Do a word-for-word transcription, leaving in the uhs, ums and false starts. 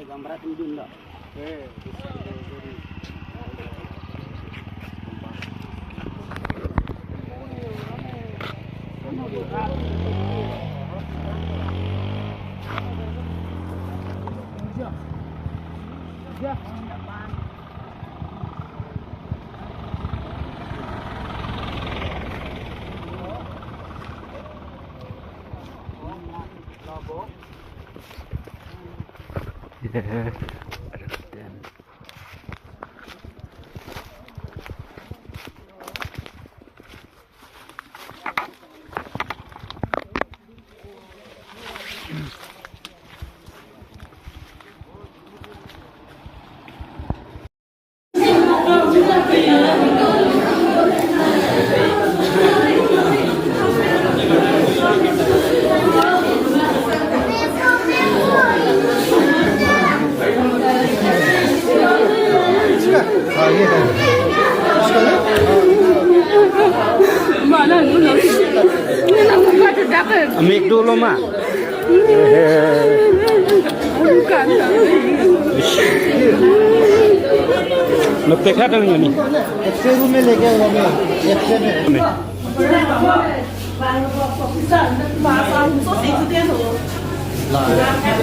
Gambar tingdun lo. Amik dolo ma. Mepek hat ang ini. X ray room में लेके आओ अभी, एक्सरे में। Ini.